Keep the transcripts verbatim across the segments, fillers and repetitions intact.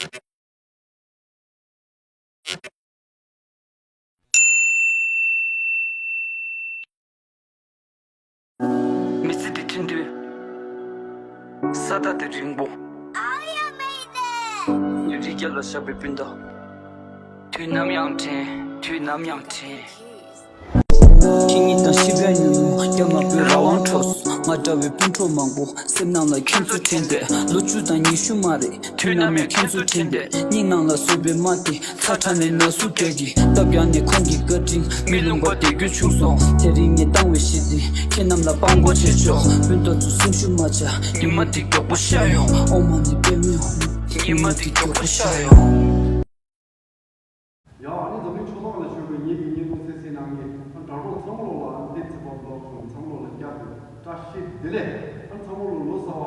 མི་ཚེ་འདི་འཕྲིན་དུས། ས་མཐའ་འདི་རིང་པོ། རི་རྒྱལ་ལ་བཞག་པའི་སྤུན་ཟླ། དུས་ནམ་ཡང་དྲན། དུས་ནམ་ཡང་དྲན། ཁྱེད་ཉིད་དང་ཤི་བའི་ཉིན་མོ་སྐྱབས་མ་བོས་རང་དབང་འཕྲོགས་སོང་། ང་འདྲ་བའི་སྤུན་གྲོགས་མང་པོ་སེམས་ནང་ལ་ཁྱེད་ཚོ་དྲན་ཏེ། ལོ་བཅུ་དང་ཉི་ཤུ་མ་རེད། དུས་ནམ་ཡང་ཁྱེད་ཚོ་དྲན་ཏེ། སྙིང་ནང་ལ་བཟོས་པའི་རྨ་དེ་ཚ་ཁྲ་ནས་ན་ཟུག་སྐད་ཀྱིས་བཏབ། ཡང་ནས་ཁོང་གི་བཀའ་དྲིན་མི་ལུང་པ་དེ་རྒྱུ་བྱུང་སོང་། དེ་རིང་ངས་བཏང་བའི་གཞས་འདི་ཁྱེད་རྣམས་ལ་དཔང་པོ་བྱེད་ཆོག་སྤུན་ཟླ་ཚོ་སེམས་ཤུགས་མ་ཆག་ཉི་མ་འདི་མགྱོགས་པོ་ཤར་ཡོང་། ཨོཾ་མ་ཎི་པདྨེ་ཧཱུྃ། ཉི་མ་འདི་མགྱོགས་པོ་ཤར་ཡོང་། ཡ། ཨ་ནི་འཛམ་གླིང་ཕྱོགས་གཏོགས་ལ་བཞུགས་པའི་ངེད་ཀྱི་བརྙན་ཐུང་གསན་གཟིགས་གནང་མཁན་ཨ་དྲ་གྲོགས་ཚང་མ་ལོ་ལ་ཨ་ནི་བསྟན་འཛིན་པ་བློ་བཟང་ཚང་མ་ལོ་ལ་བསྐྱར་དུ་བཀྲ་ཤིས་བདེ་ལེགས། ཨ་ནི་ཚང་མ་ལོ་ལོ་གསར་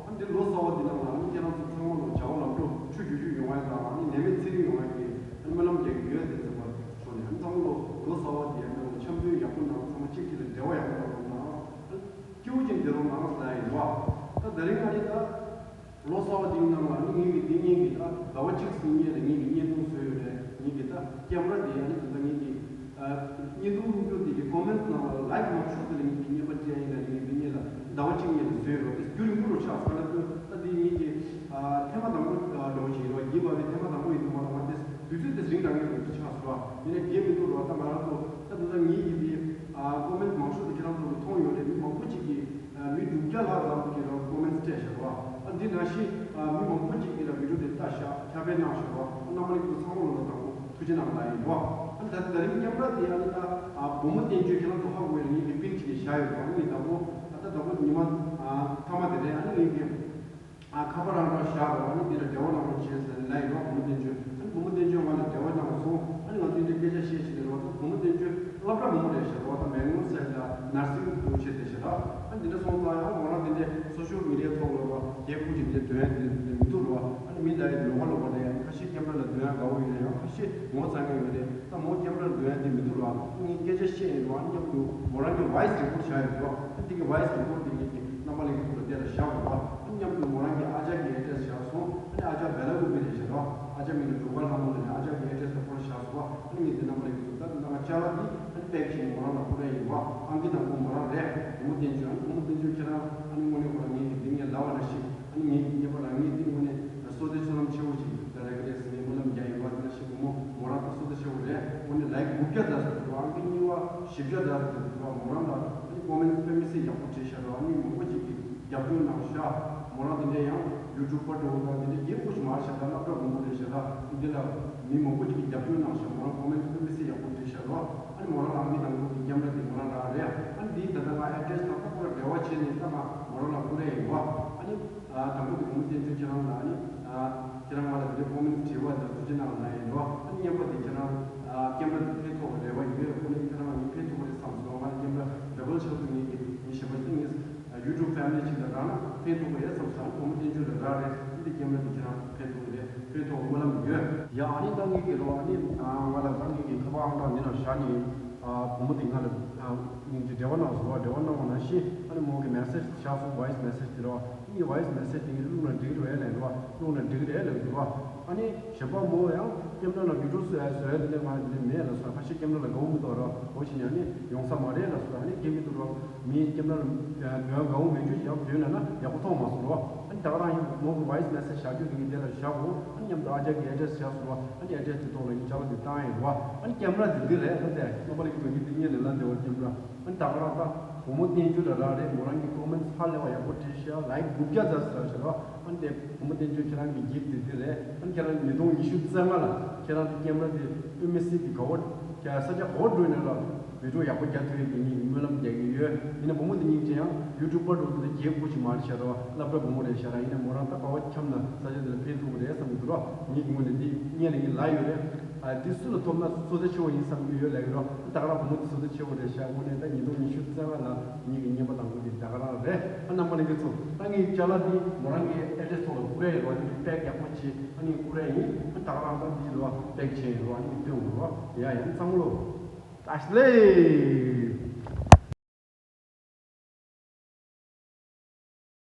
པ། ཨ་ནི་འདི་ལོ་གསར་པ་འདི་ནང་ལ་ཨ་ནི་ཁྱེད་རང་ཚོ་ཚང་མ་ལོ་བྱ་བ་ལམ་འགྲོ་ཆུ་རྒྱུས་རྒྱུས་ཡོང་བ་དང་ཨ་ནི་ནད་མེད་ཚེ་རིང་ཡོང་བ་གི་ཨ་ནི་སྨོན་ལམ་རྒྱག་གི་ཡོད། བསྟན་འཛིན་པ་ཕྱོགས་ནས་ཨ་ནི་ཚང་མ་ལོ་ལོ་གསར་པ་འདི་ཨ་ནི་འཆམ་མཐུན་ཡག་པོ་གནང་། ཚང་མ་གཅིག་གཅིག་ལ་འབྲེལ་བ་ཡག་པོ་གནང་རོགས་གནང་། ཨ་ནི་སྐྱིད་པོ་ཅིག་བསྡད་རོགས་གནང་ཟེར་ཡིན་པ། ད་དེ་རིང་ཨ་ནི་ད། ལོ་གསར་པ་འདིའི་ནང་ལ་ནི་ངེད་ཀྱི་འདི་ངེད་ཀྱི་ད་ཟླ་བ་གཅིག་ཟིན་ངེད་ལ་ངེད་ཀྱི་བརྙན་ཐུང་བཟོས་ཡོད་རེད། ངེད་ཀྱི་ད་ཀེམ་ར་འདི་ཨ་ནི་ད་ལྟ་ངེད་ཀྱི་ཨ་བརྙན་ཐུང་བླུག་རྒྱུ་འདི་གི་ཀོ་མེན་ཊི་ནང་ལ་ལའེག་མང་ཤོས་དེ་ལ་ངེད་ཀྱི་བརྙན་པར་སྤྲད་ཡིན་ལ་ངེད་ཀྱི་བརྙན་ལ་ཟླ་བ་གཅིག་ངེད་ལ་བཟོས་ཡོད་རེད། དེ་རྒྱུན་རིང་པོ་རུ་ཆགས་སོང་། ད་ད་འདི་ངེད་ཀྱི་ཨ་ཐེངས་མ་དང་པོ་ཨ་འགྲོ་བཞིན་རེད། རྒྱས་པ་བའི་ཐེངས་མ་དང་པོ་ཡིན་འདུག་མ་རེད་པ། དེ་དུས་ཚོད་དེ་རིང་དྲགས་ངེད་རུ་ཆགས་སོང་ར། ཡིན་ན་རྒྱས་མི་འདུག་ར། ད་ང་རང་ཚོ་ད་ད་ལྟ་ངེད་ཀྱི་འདི་ཨ་ཀོ་མེན་ཊི་མང་ཤོས་དེ་ཁྱེད་རང་ཚོ་ལ་མཐོང་ཡོད་རེད། མི་མང་པོ་ཅིག་གིས། མི་དྲུག་བརྒྱ་ལྷག་ཙམ་གྱིས་རང་ཀོ་མེན་ཊི་སྤྲད་བཞག་པ། ཨ་འདི་ནང་བཞིན་མི་མང་པོ་ཅིག་གིས་རང་བི་ཌིའོ་དེ་ལྟ་བཞག་ཁྱབ་སྤེལ་གནང་བཞག་པ། རྣམ་པ་ལྷན་རྒྱས་ཚོ་ཚང་མ་ལོ་ལ་དང་པོ་ཐུགས་རྗེ་གནང་ལབ་ཡིན་པ། ཨ་ད་ལྟ་ད་རིང་ཀེམ་ར་དེ་ཨ་ནི་ད་བུ་མོ་བསྟན་བཅོས་ཁྱེད་རང་ཚོ་ཧ་གོ་ཡོད་རེད། ངེད་ཀྱི་པིན་བྱས་ནས་བཞག་ཡོད་པ། ཨ་ནི་དང་པོ་ཨ་ད་དང་པོ་ཉི་མ་མཐའ་མ་དེ་རེད། ཨ་ནི་ངེད་ཀྱི་ཨ་ཁ་པར་རང་རང་བཞག་རོགས། ཨ་ནི་འདི་ལ་འབྲེལ་བ་གནང་རོགས་བྱས་ཟེར་ནས་ལབ་ཡིན་པ། བུ་མོ་བསྟན་བཅོས། ཨ་ནི་བུ་མོ་བསྟན་བཅོས་ང་ལ་འབྲེལ་བ་གནང་སོང་། ཨ་ནི་ང་ཚོས་འདི་སྐད་ཆ་བཤད་བཞིན་རེད་པ། ད་བུ་མོ་བསྟན་བཅོས་སློབ་གྲྭ་བུ་མོ་རེད་ཤག་རོགས། ད་མེག་ནོ་སེལ་ལ་ནར་སིང་འདུག་བྱས་བསྡད་ཤག་ར། ཨ་འདི་འདྲ་སོང་ཙང་ཡང་མོ་རང་འདི་འདྲའི་སོ་ཤལ་མི་ཌི་ཡ་ཐོག་ལ་རོགས་རྒྱས་ཁུག་ཅིག་འདི་འདྲའི་འདོན་ཡ་འདི་འདི་མི་འདུག་རོགས། ཨ་ནི་མི་འདྲ་ཡི་ལོགས་ཀ་ལོགས་ཀ་རེད། ཡང་ཁ་ཤས་ཀེམ་ར་ལ་འདོན་ཡ་དགའ་བོ་ཡོད་རེད། ཡང་ཁ་ཤས་ངོ་ཚ་མཁན་ཡོད་རེད། ད་མོ་ཀེམ་ར་ལ་འདོན་ཡ་འདི་མི་འདུག་རོགས། ཨ་ངས་སྐད་ཆ་བཤད་ཡིན་རོགས། ཨ་མཉམ་དུ་མོ་རང་གི་ཝོ་ཡི་སི་རི་ཀོཌ་བྱ་ཡོད་རོགས། ཨ་འདི་གི་ཝོ་ཡི་སི་རི་ཀོཌ་འདི་ངེད་ཀྱི་རྣམ་པ་ལྷན་རྒྱས་ཚོ་ལ་དེ་ལ་བཞག་དགོས་རོགས། ཨ་མཉམ་དུ་མོ་རང་གི་ཨ་ཅག་གི་ཨེ་ཌི་རེ་སི་བཞག་སོང་། ཨ་ནི་ཨ་ཅག་བེ་ལ་ཀུ་པི་རེད་ཤག་རོགས། ཨ་ཅག་མིང་ལ་འབྲུག་དཀར་ལྷ་མོ་ལབ་ནས་ཨ་ཅག་གི་ཨེ་ཌི་རེ་སི་དེ་ཁོ་རང་བཞག་སོང་བ། ཨ་ནི་ངས་འདི་རྣམ་པ་ལྷན་རྒྱས་ཚོ་ད་འདི་ནང་ལ་ཅ་ལག་འདི་ཨ་ནི་པེག་བྱས་ནས་མོ་རང་ལ་ཕུལ་ར་ཡིན་བ། ཨང་ཀི་དང་པོ་མོ་རང་རེད། བུ་མོ་བསྟན་བཅོས། ཨ་ནི་བུ་མོ་བསྟན་བཅོས་ཁྱེད་རང་ཨ་ནི་དངོས་གནས་ཁོ་རང་ངེད་ཀྱི་འདི་ངས་ལབ་པ་ནང་བཞིན་ཨ་ནི་ངེད་ཀྱི་རྙེད་པ་རང་ངེད་འདི་དངོས་གནས་བསོད་བདེ་བསོད་ནམས་ཆེ་བོ་ཞིག་ད་རེད་གི་རེད་ཟེར་ངས་སྨོན་ལམ་རྒྱག་ཡིན་བ། དེ་ནང་བཞིན་བུ་མོ་མོ་རང་ད་བསོད་བདེ་ཆེ་བོ་རེད། དངོས་གནས་ལའིཀ་དགུ་བརྒྱ་ཙམ་ཞིག་འདུག་ཨང་ཀི་གཉིས་པ་བཞི་བརྒྱ་ཙམ་ཞིག་འདུག་མོ་རང་ལ་ཨ་ནི་ཀོ་མེན་ཊི་དཔེ་མི་སྲིད་ཡག་པོ་བྲིས་ཤག་རོགས། ཨ་ནི་མང་པོ་ཅིག་གིས་རྒྱབ་སྐྱོར་གནང་ཤག་མོ་རང་དེ་འདྲའི་ཡང་ཡུ་ཊུབ་པར་འགྲོ་དང་དེ་འདྲའི་རྒྱས་པོ་ཞིག་མ་རེད་ཤག་ད་སློབ་གྲྭ་བུ་མོ་རེད་ཤག་ར། འདི་ལ་མི་མང་པོ་ཅིག་གིས་རྒྱབ་སྐྱོར་གནང་ཤག་མོ་རང་ཀོ་མེན་ཊི་དཔེ་མི་སྲིད་ཡག་པོ་བྲིས་ཤག་རོགས། ཨ་ནི་མོ་རང་ལ་ཨང་ཀི་དང་པོ་གི་ཀེམ་ར་དེ་མོ་རང་རག་རེད། ཨ་ནི་འདིའི་ད་ལྟ་ང་ཨེ་ཌི་རེ་སི་དང་ཁོ་ར་འབྲེལ་བ་བྱས་ནས་ད་ང་མོ་རང་ལ་བསྐུར་རེ་ཡིན་བ། ཨ་ནི་ཨ་དང་པོ་དེ་བུ་མོ་བསྟན་བཅོས་ཁྱེད་རང་ལ་ཨ་ནི་ཨ་ཁྱེད་རང་ང་ལ་དེ་འདྲའི་ཀོ་མེན་ཊི་བྲིས་པ་དང་ཐུགས་རྗེ་གནང་ལབ་ཡིན་རོགས། ཨ་ནི་གཉིས་པ་དེ་ཁྱེད་རང་ཨ་ཀེམ་ར་དེ་ཕན་ཐོགས་རེ་བ་ཡོད། ཁོ་ནི་ཁྱེད་རང་ལ་ངས་ཕན་ཐོགས་རེད་བསམ་སོང་། ང་ལ་ཀེམ་ར་ཌབ་བལ་ཆགས་དུས་ངེད་ཀྱི་མི་གཞན་པ་ཅིག་ངས་ཡུ་ཊུབ་ཕེ་མི་ལི་ཅིག་ལ་རག་ན་ཕན་ཐོགས་རེད་བསམ་སོང་། བུ་མོ་བསྟན་བཅོས་ལ་རག་རེད། འདི་ཀེམ་ར་འདི་ཁྱེད་རང་ཕན་ཐོགས་རེད། ཕན་ཐོགས་སྨོན་ལམ་ཡོད། ཡ་ཨ་ནི་ད་ངེད་ཀྱི་རོགས་ཨ་ནི་ང་ལ་ད་ངེད་ཀྱི་ཁ་པར་ཨང་གྲངས་འདི་ནང་བཞག་ནས་བུ་མོ་འདི་ང་ལ་ངེད་ཀྱི་འབྲེལ་བ་གནང་སོང་རོགས། འབྲེལ་བ་གནང་བ་ནང་བཞིན་ཨ་ནི་མོ་གི་མེ་སེ་ཇི་བཞག་སོང་། ཝོ་ཡི་སི་མེ་སེ་ཇི་འདི་རོགས། ངེད་ཀྱི་ཝོ་ཡི་སི་མེ་སེ་ཇི་འདི་ངེད་བླུགས་ན་འགྲིག་རེད་ལབ་རོགས། བླུགས་ན་འགྲིག་རེད་ལབ་འདུག་རོགས། ཨ་ནི་གཞན་པ་མོ་ཡང་ཀེམ་ར་ལ་བི་ཌིའོ་བཟོ་ཡ་བཟོ་ཡ་འདི་འདྲ་ང་འདི་འདྲ་མེད་ལབ་སོང་། ཁ་ཤས་ཀེམ་ར་ལ་དགའ་བོ་མི་འདུག་རོགས། འོ་བྱས་ནས་ཨ་ནི་ཡོང་ས་མ་རེད་ལབ་སོང་། ཨ་ནི་སྐད་མི་འདུག་རོགས། མི་ཀེམ་ར་ལ་དགའ་བོ་མེད་རྒྱུ་ཡག་པོ་ཡོད་ན་ན་ཡག་པོ་མཐོང་མ་སོང་རོགས། ཨ་ནི་ད་ག་རང་ཡིན་མོ་གི་ཝོ་ཡི་སི་མེ་སེ་ཇི་བཞག་རྒྱུ་འདི་ངས་དེ་ལ་བཞག་གོ། ཨ་ནི་མཉམ་དུ་ཨ་ཅག་གི་ཨེ་ཌི་རེ་སི་བཞག་སོང་རོགས། ཨ་ནི་ཨེ་ཌི་རེ་སི་དེ་ཐོག་ལ་ངས་ཅ་ལག་འདི་བཏང་ཡིན་རོགས། ཨ་ནི་ཀེམ་ར་འདི་འདི་རེད་ལ། དེ་རྣམ་པ་ལྷན་རྒྱས་ཚོ་ངས་འདི་སྔོན་ནས་ལབ་བསྡད་པ་ཀེམ་ར། ཨ་ནི་ད་ག་རང་ད་བུ་མོ་བསྟན་བཅོས་ལ་རག་རེད། མོ་རང་གི་ཀོ་མེན་ཊི་ཧ་ལས་པ་ཡག་པོ་བྲིས་ཤག་ལའིཀ་དགུ་བརྒྱ་ཙམ་ཟེར་བ་ཞིག་རོགས། ཨ་ནི་དེ་བུ་མོ་བསྟན་བཅོས་ཁྱེད་རང་གི་གིབ་དེ་འདི་རེད། ཨ་ནི་ཁྱེད་རང་ཉིས་སྟོང་ཉི་ཤུ་རྩ་ལྔ་ལ་ཁྱེད་རང་གི་ཀེམ་ར་དེ་དཔེ་མི་སྲིད་ཀྱི་དགའ་བོ་ཁྱེད་ས་ཆ་ག་པར་འགྲོ་ཡིན་ན་ལ་བི་ཌིའོ་ཡག་པོ་རྒྱག་ཐུབ་ཡས་དེ་ངས་སྨོན་ལམ་རྒྱག་གི་ཡོད། ཡིན་ན་བུ་མོ་དེ་སྙིང་རྗེ། ཡང་ཡུ་ཊུབ་པར་འགྲོ་དེ་ལ་རྒྱས་པོ་ཞིག་མ་རེད་ཤག་རོགས། སློབ་གྲྭ་བུ་མོ་རེད་ཤག་ར། ཡིན་ན་མོ་རང་ད་ག་པར་འཁྱམས་ན་ས་ཆ་དེ་ལ་ཕན་ཐོགས་ཀྱི་རེད་བསམ་གྱི་འདུག་རོགས། ངེད་ཀྱི་ངོས་ནས་འདི་སྔོན་ལ་ངས་ལབ་ཡོད་རེད། ཨ་འདི་སུ་ལ་ཐོབ་ན་བསོད་བདེ་ཆེ་བོ་ཡིན་བསམ་གྱི་ཡོད་ལབ་ཀྱི་རོགས། ད་ག་རང་བུ་མོ་དེ་བསོད་བདེ་ཆེ་བོ་རེད་ཤག་དངོས་གནས་ད་ཉིས་སྟོང་ཉི་ཤུ་རྩ་ལྔ་ལ་ངེད་ཀྱི་རྔན་པ་དང་པོ་དེ་ད་ག་རང་རེད། ཨ་རྣམ་པ་ལྷན་རྒྱས་ཚོ་ད་ངའི་ཅ་ལག་འདི་མོ་རང་གི་ཨེ་ཌི་རེ་སི་ཐོག་ལ་བསྐུར་ཡ་ཡོད་རོགས། འདི་པེག་ཡག་པོ་བྱས་ཨ་ནི་བསྐུར་ཡ་ཡིན། ཨ་ད་ག་རང་ད་འདི་ལོ་པེག་བྱས་ཡོད་རོགས། ཨ་ནི་སྟོན་དགོས་རོགས། ཡ་ཡ་ཨ་ནི་ཚང་མ་ལོ་བཀྲ་ཤིས་བདེ་ལེགས།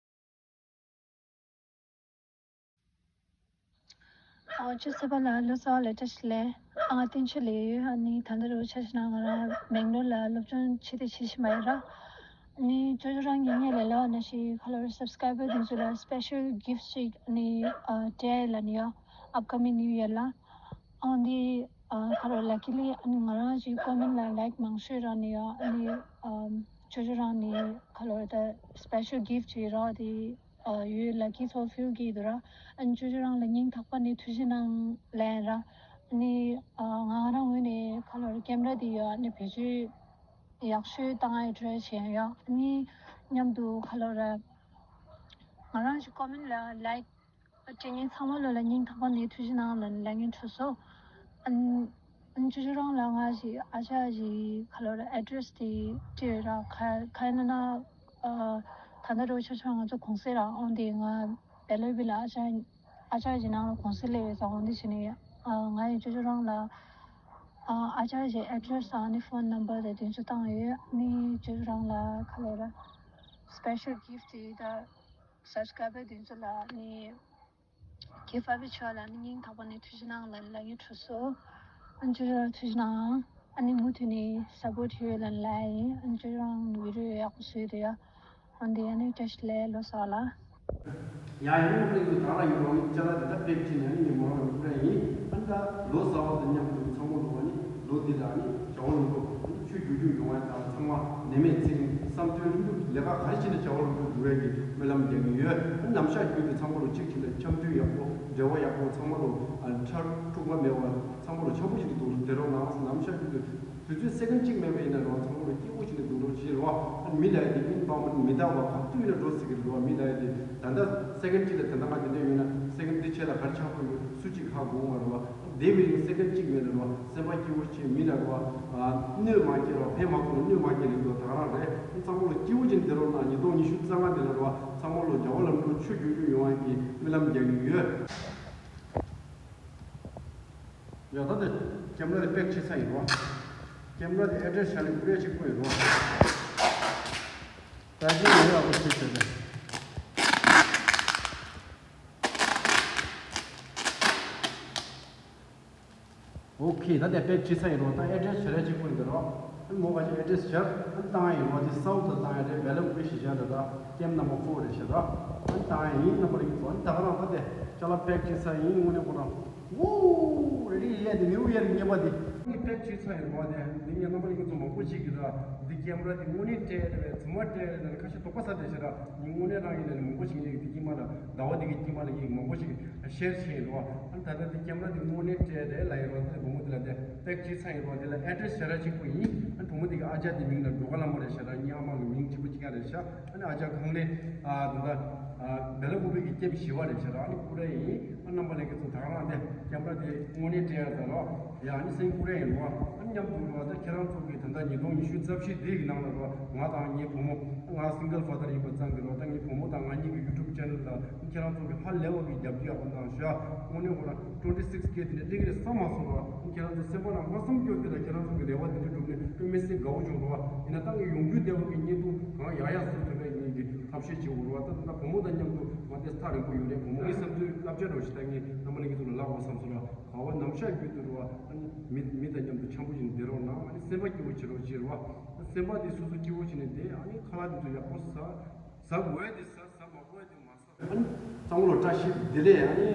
ཨོ་ཅོ་སེ་པ་ལ་ལོ་ཙཱ་བ་ལ་བཀྲ་ཤིས་བདེ་ལེགས། ཨ་ང་བསྟན་ཆོས་ལས་ཡོད། ཨ་ནི་ད་ལྟ་རུ་ཆ་བཞག་ན་ང་རང་མེང་ལོར་ལ་སློབ་སྦྱོང་བྱེད་དེ་བྱེད་བཞིན་པ་ཡིན་ར། ཨ་ནི་ཅོ་ཅོ་རང་ངེད་གཉིས་ལ་ལབ་པ་ནང་བཞིན་ཁ་ལོར་སབ་སི་ཀ་རའི་བར་དེ་ཚོ་ལ་སི་པེ་ཤལ་གིཕ་ཊི་ཅིག་ཨ་ནི་ཨ་སྤྲད་ཡ་ལབ་ནི་ཡོད། ཨབ་ཀ་མིང་ནིའུ་ཡར་ལ། ཨ་འདི་ཨ་ཁ་ལོར་ལ་ཀི་ལི་ཨ་ནི་ང་རང་ཅིག་ཀོ་མེན་ཊི་ལ་ལའིཀ་མང་ཤོས་རག་ནི་ཡོད། ཨ་ནི་ཨ་ཅོ་ཅོ་རང་ནི་ཁ་ལོར་ད་སི་པེ་ཤལ་གིཕ་ཊི་ཅིག་རག་དེ། ཨ་ཡོད། ལ་ཀི་ཚོ་ཕིལ་གྱི་འདུག་ར། ཨ་ནི་ཅོ་ཅོ་རང་ལ་སྙིང་ཐག་པ་ནས་ཐུགས་རྗེ་གནང་ལབ་ཡིན་ར། ཨ་ནི་ཨ་ང་རང་ངོས་ནས་ཁ་ལོར་ཀེམ་ར་འདི་ཡོད། ཨ་ནི་བེད་སྤྱོད་ཡག་ཤོས་བཏང་ཡ་འགྲོ་ཡ་བྱས་ཡོད། ཨ་ནི་མཉམ་དུ་ཁ་ལོར་ར་ང་རང་ཞིག་ཀོ་མེན་ཊི་ལ་ལའིཀ་སྤྲད་མཁན་ཚང་མ་ལོ་ལ་སྙིང་ཐག་པ་ནས་ཐུགས་རྗེ་གནང་ལབ་ལབ་མཁན་འཕྲོད་སོང་། ཨ་ནི། ཨ་ནི་ཅོ་ཅོ་རང་ལ་ང་ཞིག་ཨ་ཅག་ཞིག་ཁ་ལོར་ཨེ་ཌི་རེ་སི་དེ་སྤྲད་ཡོད་ར། ག་ག་ཡིན་ན་ཨ་ད་ལྟ་རུ་ཆ་ཆ་ང་ཚོ་གུང་སེང་ར་འོང་དེ་ང་བེ་ལོ་བི་ལ་ཨ་ཅག་ཨ་ཅག་ཞིག་ནང་ལ་གུང་སེང་སླེབས་ཡོད་ཙང་འོང་དེ་བྱས་ནས་ཨ་ང་ཡི་ཅོ་ཅོ་རང་ལ་ཨ་ཨ་ཅག་ཞིག་ཨེ་ཌི་རེ་སི་ཨ་ནི་ཕོན་ནམ་བར་དེ་དེ་ཚོ་བཏང་ཡོད། ཨ་ནི་ཅོ་ཅོ་རང་ལ་ཁ་ལོར་སི་པེ་ཤལ་གིཕ་ཊི་དེ་ད་སབ་སི་ཀ་རའི་བར་དེ་ཚོ་ལ་ཨ་ནི། ཁྱེད་ཕ་བི་ཆོ་ལ་ནི་སྙིང་ཐག་པ་ནས་ཐུགས་རྗེ་གནང་ལ་ལ་ངའི་གྲོས་སོ། ཨ་ནི་ཅོ་ཅོ་ལ་ཐུགས་རྗེ་གནང་། ཨ་ནི་མུ་མཐུད་ནས་སབ་པོར་ཊི་ཡོད་ལ་ལ་ཡིན། ཨ་ནི་ཅོ་ཅོ་རང་བི་ཌི་ཡོ་ཡག་པོ་བཟོས་འདུག་ཡ། འོན་ཏེ་ཨ་ནི་བཀྲ་ཤིས་བདེ་ལེགས། ལོ་གསར་ལ། ཡ་ཡིན་ནམ་ལས་ཀྱི་དང་ལ་ཡོད་རོགས་ཡིན་ཅ་ལག་འདི་ད་པེག་བྱས་ནས་ཨ་ནི་ངས་མ་རོགས་ཡོད་པ་ཡིན། ཨ་ནི་ད་ལོ་གསར་བ་དང་མཉམ་དུ་ཚང་མ་ལོ་བ་ནི་ལོ་འདི་ལ་ཨ་ནི་རྒྱལ་བ་རིན་པོ་ཆེ་ཆོས་རྒྱུན་རྒྱུན་ཡོང་བ་དང་ཚང་མ་ནད་མེད་ཚེ་རིང་བསམ་དོན་སྙིང་པོ་ལས་ཀ་ག་རེ་བྱས་ནས་བྱ་བ་ལ་འགྲོ་དགོས་ཡ་གི་སྨོན་ལམ་རྒྱག་གི་ཡོད། ནམ་ཞག་རྒྱུན་དུ་ཚང་མ་ལ་གཅིག་བྱས་ནས་འཆམ་མཐུན་ཡག་པོ་འབྲེལ་བ་ཡག་པོ་ཚང་མ་ལ་ཁྲག་འཁྲུག་པ་མེད་པ་ཚང་མ་ལ་འཆམ་པོ་ཞིག་ཏུ་བསྡད་རོགས་གནང་། ནམ་ཞག་རྒྱུན་དུ་དུས་ཚོད་སེ་ཀན་གཅིག་མེད་པ་ཡིན་ན་རོགས་ཚང་མ་ལ་སྐྱིད་པོ་བྱས་ནས་འདུག་རོགས་བྱེད་རོགས། མི་ལ་ཡ་དེ་མི་འབངས་མི་རྟག་པ་ག་དུས་ཡིན་ན་འགྲོ་སྲིད་ཀྱི་རེད་བ། མི་ལ་ཡ་དེ་ད་ལྟ་སེ་ཀན་གཅིག་ལ་ད་ལྟ་ང་དེ་འདྲ་ཡོད་ན་སེ་ཀན་འདི་ཆེད་ལ་ག་རེ་ཆགས་པ་ཡོད་སུ་གཅིག་ཧ་གོ་མ་རེད་བ། དེ་བས་ཡིན་སེ་ཀན་གཅིག་མེད་ལ་རོ། སེམས་པ་སྐྱིད་པོ་བྱེད་མི་ལ་རོ། གནོད་མ་སྐྱེལ་རོ། ཕན་མ་ཐོགས་གནོད་མ་སྐྱེལ་ལ་འགྲོ་ད་ག་རང་རེད། ཚང་མ་ལོ་སྐྱིད་པོ་ཅིག་འདི་རོ་ན་ཉིས་སྟོང་ཉི་ཤུ་རྩ་ལྔ་འདི་ལ་རོ། ཚང་མ་ལོ་རྒྱལ་བ་ལམ་འགྲོ་ཆོས་རྒྱུན་རྒྱུན་ཡོང་བ་གི་སྨོན་ལམ་རྒྱག་གི་ཡོད། ཡ་ད་དེ་ཀེམ་ར་དེ་པེག་བྱེད་ཚར་ཡིན་རོ། ཀེམ་ར་དེ་ཨེ་ཌི་རེ་སི་བྱ་ལས་ཀུ་རེ་ཅིག་པོ་ཡིན་རོ། ད་ཅི་ཡོད་ཡག་པོ་བྱེད་བྱེད་དེ། ཨོ་ཁེ། ད་དེ་པེག་བྱེད་ཚར་ཡིན་རོ། ད་ཨེ་ཌི་རེ་སི་བྱ་ར་གཅིག་པོ་ཡིན་ད་རོ། ཨ་མོ་ག་ཅིག་ཨེ་ཌི་རེ་སི་བྱ་ཨ་བཏང་ཡིན་རོ། དེ་སའུ་ཐ་བཏང་ཡ་རེད། བེ་ལ་ཀུ་ཤི་བྱ་ད་ད་ཀེམ་ནམ་བར་ཕོར་རེད་བྱ་ད། ཨ་བཏང་ཡ་ཡིན་རྣམ་པ་ལ་ཡིན་ཚོ། ཨ་ད་ག་རང་ད་དེ་ཅ་ལག་པེག་བྱེད་ཚར་ཡིན། དངོས་གནས་ཁོ་རང་ཝོ་རེ་རེ་ཡས་དེ་ནིའུ་ཡར་གི་ཉེས་པ་དེ་ནི་པེག་བྱེད་ཚར་ཡིན་རོ། དེ་འདི་ངས་རྣམ་པ་ལ་ཡིན་ཚོ་མང་པོ་ཅིག་གི་ད་འདི་ཀེམ་ར་དེ་དངོས་གནས་སྤྲད་ཡ་རེད་བས། ཚང་མ་སྤྲད་ཡ་རེད། ཁ་ཤས་དོགས་པ་ཟ་དེ་བྱ་ད། ངས་དངོས་གནས་རང་ཡིན་ལ་ནི་མང་པོ་ཞིག་ནས་འདི་དཀྱིལ་མ་ལ་ཟླ་བ་འདི་གི་དཀྱིལ་མ་ལ་ངས་མང་པོ་ཞིག་ཤེར་བྱས་ཡིན་རོ། ཨ་ད་ལྟ་འདི་ཀེམ་ར་འདི་དངོས་གནས་སྤྲད་རེད་ལབ་ཡིན་རོ། དེ་བུ་མོ་འདི་ལ་དེ་པེག་བྱེད་ཚར་ཡིན་རོ། འདི་ལ་ཨེ་ཌི་རེ་སི་བྱ་ར་གཅིག་པོ་ཡིན། ཨ་བུ་མོ་འདི་གི་ཨ་ཅག་འདི་མིང་ལ་འགྲོ་ག་ལ་མོ་རེད་བྱ་ར། ངའི་ཨ་མ་གི་མིང་གཅིག་པོ་གཅིག་རྐྱང་རེད་བྱ། ཨ་ནི་ཨ་ཅག་གང་ལས་ཨ་ད་ལྟ་ཨ་བེ་ལ་ཀུ་པེ་གི་ཀེམ་བཞི་པ་རེད་བྱ་ར། ཨ་ནི་ཀུ་རེ་ཡིན། ཨ་རྣམ་པ་ལྷན་རྒྱས་ཚོ་ད་ག་རང་དེ་ཀེམ་ར་དེ་དངོས་གནས་སྤྲད་ཡ་ད་རོ། ཡ་ཨ་ནི་སེང་ཀུ་རེ་ཡིན་རོ། ཨ་ནི་མཉམ་དུ་རོ། ད་ཁྱེད་རང་ཚོ་གི་ད་ལྟ་ཉིས་སྟོང་ཉི་ཤུ་རྩ་བཞི་འདི་གི་ནང་ལ་རོ། ང་དང་ངའི་བུ་མོ། ང་སིང་གལ་ཕ་དར་ཡིན་པ་ཙང་གི་རོ། ད་ངའི་བུ་མོ་དང་ང་གཉིས་ཀྱི་ཡུ་ཊུབ་ཅེ་ནལ་ལ་ཁྱེད་རང་ཚོ་གི་ཧ་ལས་པ་གི་རྒྱབ་སྐྱོར་ཡག་པོ་གནང་ཤག་དངོས་གནས་ཁོ་རང་ཊུ་ཝེན་ཊི་སིག་ཀེ་དེ་ནས་སླེབས་ཀྱི་རེད་བསམ་མ་སོང་རོ། ཁྱེད་རང་ཚོ་སེམས་པ་ནང་མ་བསམ་རྒྱུ་དེ་ལ་ཁྱེད་རང་ཚོ་གི་རེ་བ་དེ་འདྲ་བསྒྲུབས་ནས་དཔེ་མི་སྲིད་དགའ་བོ་བྱུང་རོ། ཡིན་ན་ད་ངས་ཡོང་རྒྱུ་བདེ་བ་གི་བརྙན་ཐུང་གང་ཡག་ཡག་བཟོ་ཐུབ་པའི་ངེད་ཀྱི་ཐབས་ཤེས་བྱེད་དགོས་རོ། ད་ད་བུ་མོ་དང་མཉམ་དུ་ང་དེ་ཐག་རིང་པོ་ཡོད་རེད། བུ་མོ་ངའི་བསམ་ཚུལ་བསླབ་བྱ་རོ་ཞིག་ད་ངས་རྣམ་པ་ལྷན་རྒྱས་ཚོ་ལ་ལབ་དགོས་བསམ་སོང་རོ། ག་བ་ནམ་ཞག་རྒྱུན་དུ་རོ། ཨ་ནི་མི་མི་དང་མཉམ་དུ་འཆམ་པོ་ཞིག་བསྡད་རོགས་གནང་། ཨ་ནི་སེམས་པ་སྐྱིད་པོ་བྱེད་རོགས་བྱེད་རོགས། ཨ་སེམས་པ་དེ་སོ་སོ་སྐྱིད་པོ་བྱས་ནས་བསྡད། ཨ་ནི་ཁ་ལག་དེ་ཚོ་ཡག་པོ་ཟ། ཟ་དགོས་ཡ་དེ་ཟ། ཟ་མ་དགོས་ཡ་དེ་མ་ཟ། ཨ་ནི་ཚང་མ་ལ་བཀྲ་ཤིས་བདེ་ལེགས། ཨ་ནི་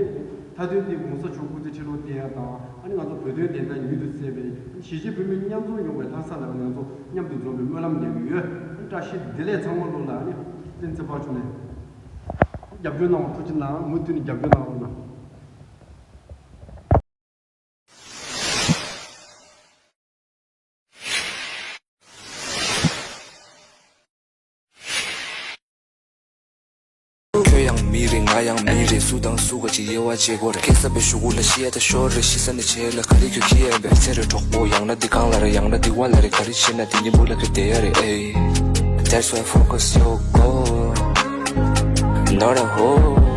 མཐའ་དོན་དེ་༸གོང་ས་མཆོག་སྐུ་ཚེ་ཁྲི་ལོ་བརྟན་ཡ་དང་། ཨ་ནི་ང་ཚོ་བོད་དོན་བདེན་མཐའ་མྱུར་དུ་གསལ་བའི། ཨ་ནི་གཞིས་བྱེས་བོད་མི་མཉམ་འཛོམས་ཡོང་བའི་ལྷ་ས་ལ་ང་ཚོ་མཉམ་དུ་འཛོམས་པའི་སྨོན་ལམ་རྒྱག་གི་ཡོད། ཨ་ནི་བཀྲ་ཤིས་བདེ་ལེགས་ཚང་མ་ལོ་ལ། ཨ་ནི་བསྟན་འཛིན་ཕར་ཕྱོགས་ནས་རྒྱབ་སྐྱོར་གནང་བར་ཐུགས་རྗེ་གནང་། མུ་མཐུད་ནས་རྒྱབ་སྐྱོར་གནང་རོགས་གནང་། ཁྱོད་ཡང་མི་རེད། ང་ཡང་མི་རེད། སུ་དང་སུ་ག་ཅིག་དབྱེ་བ་འབྱེད་དགོས་རེད། ཁེ་ས་པའི་ཤུ་གུ་ལ་ཤི་ཡ་ད་ཤོར་རེད། ཤི་ས་ནས་བྱེད་ལ་ག་རེ་ཁྱོད་ཁྱི་ཡ་བས་ཚེ་རེ་གྲོགས་པོ། ཡང་ན་འདི་གང་ལ་རེད། ཡང་ན་འདི་བ་ལ་རེད། ག་རེ་བྱེད་ན་འདི་ཉིན་བུ་ལ་ཁྱོད་བསྡད་ཡ་རེད། ཨེ། That's why focus your goal. Not a hoe.